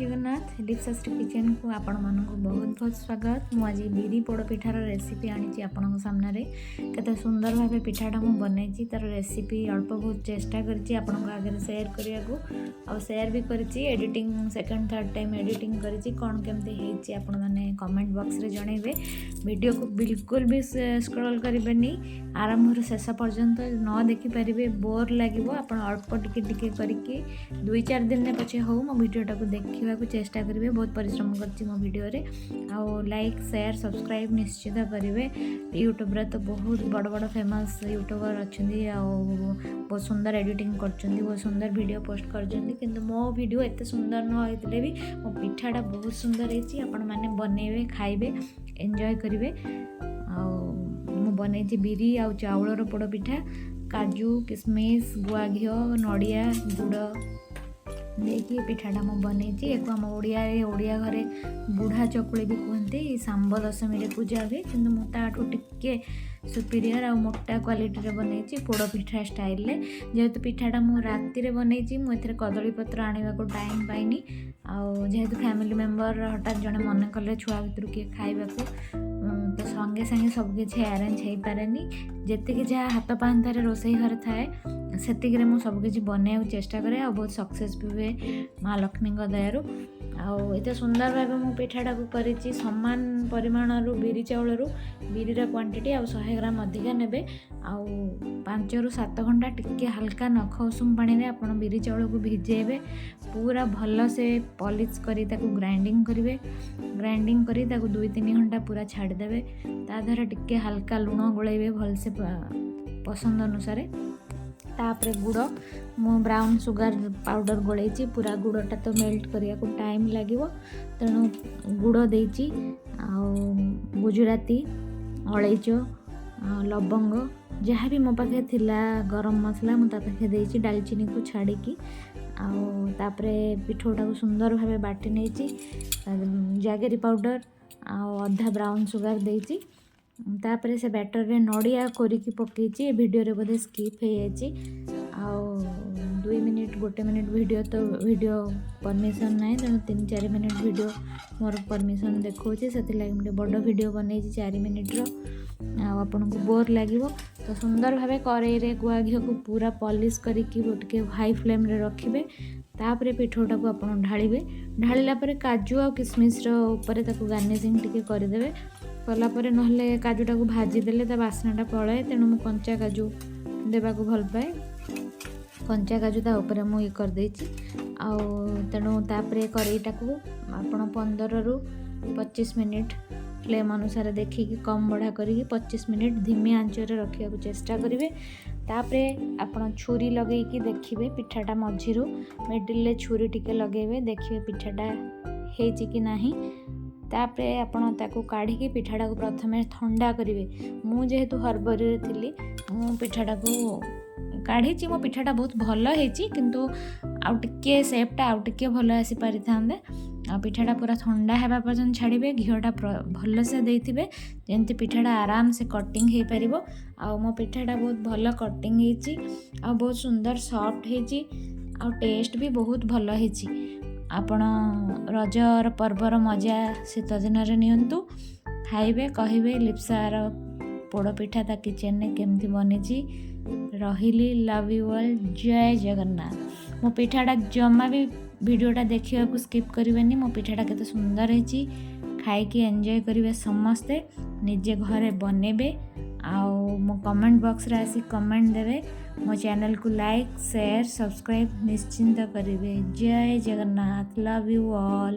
ଜଗନ୍ନାଥ। ଲିପ୍ସାଶ୍ରୀ କିଚେନକୁ ଆପଣମାନଙ୍କୁ ବହୁତ ବହୁତ ସ୍ୱାଗତ। ମୁଁ ଆଜି ବିରି ପୋଡ଼ ପିଠାର ରେସିପି ଆଣିଛି ଆପଣଙ୍କ ସାମ୍ନାରେ। କେତେ ସୁନ୍ଦର ଭାବେ ପିଠାଟା ମୁଁ ବନେଇଛି, ତା'ର ରେସିପି ଅଳ୍ପ ବହୁତ ଚେଷ୍ଟା କରିଛି ଆପଣଙ୍କ ଆଗରେ ସେୟାର କରିବାକୁ ଆଉ ସେୟାର ବି କରିଛି। Editing, second third time editing କରିଛି। କ'ଣ କେମିତି ହେଇଛି, ଆପଣମାନେ କମେଣ୍ଟ ବକ୍ସରେ ଜଣାଇବେ। ଭିଡ଼ିଓକୁ ବିଲକୁଲ ବି ସ୍କ୍ରଲ୍ କରିବେନି, ଆରମ୍ଭରୁ ଶେଷ ପର୍ଯ୍ୟନ୍ତ ନ ଦେଖିପାରିବେ, ବୋର୍ ଲାଗିବ। ଆପଣ ଅଳ୍ପ ଟିକେ ଟିକେ କରିକି 2-4 ଦିନରେ ପଛେ ହଉ, ମୋ ଭିଡ଼ିଓଟାକୁ ଦେଖିବାକୁ ଚେଷ୍ଟା କରିବେ। ବହୁତ ପରିଶ୍ରମ କରିଛି ମୋ ଭିଡ଼ିଓରେ। ଆଉ ଲାଇକ୍, ସେୟାର, ସବସ୍କ୍ରାଇବ୍ ନିଶ୍ଚିତ କରିବେ। ୟୁଟ୍ୟୁବରେ ତ ବହୁତ ବଡ଼ ବଡ଼ ଫେମସ୍ ୟୁଟ୍ୟୁବର୍ ଅଛନ୍ତି ଆଉ ବହୁତ ସୁନ୍ଦର ଏଡ଼ିଟିଂ କରୁଛନ୍ତି, ବହୁତ ସୁନ୍ଦର ଭିଡ଼ିଓ ପୋଷ୍ଟ କରୁଛନ୍ତି। କିନ୍ତୁ ମୋ ଭିଡ଼ିଓ ଏତେ ସୁନ୍ଦର ନ ହେଇଥିଲେ ବି ମୋ ପିଠାଟା ବହୁତ ସୁନ୍ଦର ହେଇଛି। ଆପଣମାନେ ବନେଇବେ, ଖାଇବେ, ଏନ୍ଜୟ କରିବେ। ଆଉ ମୁଁ ବନେଇଛି ବିରି ଆଉ ଚାଉଳର ପୋଡ଼ ପିଠା। କାଜୁ, କିସମିସ୍, ଗୁଆ ଘିଅ, ନଡ଼ିଆ, ଗୁଡ଼ ଦେଇକି ପିଠାଟା ମୁଁ ବନେଇଛି। ୟାକୁ ଆମ ଓଡ଼ିଆରେ, ଓଡ଼ିଆ ଘରେ ବୁଢ଼ା ଚକୁଳି ବି କୁହନ୍ତି। ଶାମ୍ବ ଦଶମୀରେ ପୂଜା ହୁଏ। କିନ୍ତୁ ମୁଁ ତାଠୁ ଟିକେ ସୁପିରିୟର ଆଉ ମୋଟା କ୍ୱାଲିଟିରେ ବନେଇଛି ପୋଡ଼ ପିଠା ଷ୍ଟାଇଲରେ। ଯେହେତୁ ପିଠାଟା ମୁଁ ରାତିରେ ବନେଇଛି, ମୁଁ ଏଥିରେ କଦଳୀ ପତ୍ର ଆଣିବାକୁ ଟାଇମ୍ ପାଇନି। ଆଉ ଯେହେତୁ ଫ୍ୟାମିଲି ମେମ୍ବର ହଠାତ୍ ଜଣେ ମନେ କଲେ ଛୁଆ ଭିତରୁ କିଏ ଖାଇବାକୁ, ତ ସଙ୍ଗେ ସଙ୍ଗେ ସବୁକିଛି ଆରେଞ୍ଜ ହେଇପାରେନି। ଯେତିକି ଯାହା ହାତ ପାହାନ୍ତାରେ ରୋଷେଇ ଘରେ ଥାଏ, ସେତିକିରେ ମୁଁ ସବୁକିଛି ବନେଇବାକୁ ଚେଷ୍ଟା କରେ ଆଉ ବହୁତ ସକ୍ସେସ୍ ବି ହୁଏ ମା ଲକ୍ଷ୍ମୀଙ୍କ ଦୟାରୁ। ଆଉ ଏତେ ସୁନ୍ଦର ଭାବେ ମୁଁ ପିଠାଟାକୁ କରିଛି। ସମାନ ପରିମାଣରୁ ବିରି ଚାଉଳରୁ ବିରିର କ୍ୱାଣ୍ଟିଟି ଆଉ 100 ଗ୍ରାମ ଅଧିକା ନେବେ। ଆଉ 5ରୁ 7 ଘଣ୍ଟା ଟିକେ ହାଲକା ନଖ ଉଷୁମ ପାଣିରେ ଆପଣ ବିରି ଚାଉଳକୁ ଭିଜେଇବେ। ପୁରା ଭଲସେ ପଲିସ୍ କରି ତାକୁ ଗ୍ରାଇଣ୍ଡିଙ୍ଗ କରିବେ। ଗ୍ରାଇଣ୍ଡିଙ୍ଗ କରି ତାକୁ 2-3 ଘଣ୍ଟା ପୁରା ଛାଡ଼ିଦେବେ। ତା ଦେହରେ ଟିକେ ହାଲକା ଲୁଣ ଗୋଳେଇବେ ଭଲସେ ପସନ୍ଦ ଅନୁସାରେ। ତାପରେ ଗୁଡ଼, ମୁଁ ବ୍ରାଉନ୍ ସୁଗାର ପାଉଡ଼ର ଗୋଳେଇଛି। ପୁରା ଗୁଡ଼ଟା ତ ମେଲ୍ଟ କରିବାକୁ ଟାଇମ୍ ଲାଗିବ, ତେଣୁ ଗୁଡ଼ ଦେଇଛି। ଆଉ ଗୁଜୁରାତି, ଅଳେଇଚ, ଆଉ ଲବଙ୍ଗ, ଯାହା ବି ମୋ ପାଖରେ ଥିଲା ଗରମ ମସଲା, ମୁଁ ତା ପାଖରେ ଦେଇଛି, ଡାଲଚିନିକୁ ଛାଡ଼ିକି। ଆଉ ତାପରେ ପିଠଉଟାକୁ ସୁନ୍ଦର ଭାବେ ବାଟି ନେଇଛି। ଜାଗେରୀ ପାଉଡ଼ର ଆଉ ଅଧା ବ୍ରାଉନ୍ ସୁଗାର ଦେଇଛି। ତାପରେ ସେ ବ୍ୟାଟରରେ ନଡ଼ିଆ କୋରିକି ପକେଇଛି। ଏ ଭିଡ଼ିଓରେ ବୋଧେ ସ୍କିପ୍ ହେଇଯାଇଛି। ଆଉ 2 ମିନିଟ୍, 1 ମିନିଟ୍ ଭିଡ଼ିଓ ତ ଭିଡ଼ିଓ ପରମିସନ୍ ନାହିଁ, ତେଣୁ 3-4 ମିନିଟ୍ ଭିଡ଼ିଓ ମୋର ପରମିସନ୍ ଦେଖାଉଛି। ସେଥିଲାଗି ମୁଁ ଟିକେ ବଡ଼ ଭିଡ଼ିଓ ବନେଇଛି 4 ମିନିଟ୍ର, ଆଉ ଆପଣଙ୍କୁ ବୋର୍ ଲାଗିବ। ତ ସୁନ୍ଦର ଭାବେ କରେଇରେ ଗୁଆ ଘିଅକୁ ପୁରା ପଲିସ୍ କରିକି ଟିକେ ହାଇ ଫ୍ଲେମ୍ରେ ରଖିବେ। ତାପରେ ପିଠଉଟାକୁ ଆପଣ ଢାଳିବେ। ଢାଳିଲା ପରେ କାଜୁ ଆଉ କିସମିସ୍ର ଉପରେ ତାକୁ ଗାର୍ନିସିଂ ଟିକେ କରିଦେବେ। କଲା ପରେ, ନହେଲେ କାଜୁଟାକୁ ଭାଜିଦେଲେ ତା ବାସ୍ନାଟା ପଳାଏ, ତେଣୁ ମୁଁ କଞ୍ଚା କାଜୁ ଦେବାକୁ ଭଲ ପାଏ। କଞ୍ଚା କାଜୁ ତା ଉପରେ ମୁଁ ଇଏ କରିଦେଇଛି। ଆଉ ତେଣୁ ତାପରେ କରେଇଟାକୁ ଆପଣ 15ରୁ 25 ମିନିଟ୍ ଫ୍ଲେମ୍ ଅନୁସାରେ ଦେଖିକି କମ୍ ବଢ଼ା କରିକି 25 ମିନିଟ୍ ଧିମି ଆଞ୍ଚରେ ରଖିବାକୁ ଚେଷ୍ଟା କରିବେ। ତାପରେ ଆପଣ ଛୁରୀ ଲଗେଇକି ଦେଖିବେ ପିଠାଟା ମଝିରୁ, ମିଡ଼ିଲରେ ଛୁରୀ ଟିକେ ଲଗେଇବେ, ଦେଖିବେ ପିଠାଟା ହେଇଛି କି ନାହିଁ। ତାପରେ ଆପଣ ତାକୁ କାଢ଼ିକି ପିଠାଟାକୁ ପ୍ରଥମେ ଥଣ୍ଡା କରିବେ। ମୁଁ ଯେହେତୁ ହରବରିରେ ଥିଲି, ମୁଁ ପିଠାଟାକୁ କାଢ଼ିଛି। ମୋ ପିଠାଟା ବହୁତ ଭଲ ହେଇଛି, କିନ୍ତୁ ଆଉ ଟିକିଏ ସେପ୍ଟା ଆଉ ଟିକିଏ ଭଲ ଆସିପାରିଥାନ୍ତା। ଆଉ ପିଠାଟା ପୁରା ଥଣ୍ଡା ହେବା ପର୍ଯ୍ୟନ୍ତ ଛାଡ଼ିବେ। ଘିଅଟା ଭଲସେ ଦେଇଥିବେ, ଯେମିତି ପିଠାଟା ଆରାମସେ କଟିଂ ହେଇପାରିବ। ଆଉ ମୋ ପିଠାଟା ବହୁତ ଭଲ କଟିଂ ହେଇଛି ଆଉ ବହୁତ ସୁନ୍ଦର ସଫ୍ଟ ହେଇଛି ଆଉ ଟେଷ୍ଟ ବି ବହୁତ ଭଲ ହେଇଛି। ଆପଣ ରଜର ପର୍ବର ମଜା ଶୀତ ଦିନରେ ନିଅନ୍ତୁ, ଖାଇବେ, କହିବେ ଲିପ୍ସାର ପୋଡ଼ ପିଠା ତା କିଚେନରେ କେମିତି ବନିଛି। ରହିଲି, ଲଭ୍ you all, ଜୟ ଜଗନ୍ନାଥ। ମୋ ପିଠାଟା ଜମା ବି ଭିଡ଼ିଓଟା ଦେଖିବାକୁ ସ୍କିପ୍ କରିବେନି। ମୋ ପିଠାଟା କେତେ ସୁନ୍ଦର ହେଇଛି, ଖାଇକି ଏନ୍ଜୟ କରିବେ ସମସ୍ତେ। ନିଜେ ଘରେ ବନେଇବେ ଆଉ ମୋ କମେଣ୍ଟ ବକ୍ସରେ ଆସି କମେଣ୍ଟ ଦେବେ। ମୋ ଚ୍ୟାନେଲକୁ ଲାଇକ୍, ସେୟାର, ସବସ୍କ୍ରାଇବ୍ ନିଶ୍ଚିନ୍ତ କରିବେ। ଜୟ ଜଗନ୍ନାଥ, ଲଭ୍ you all.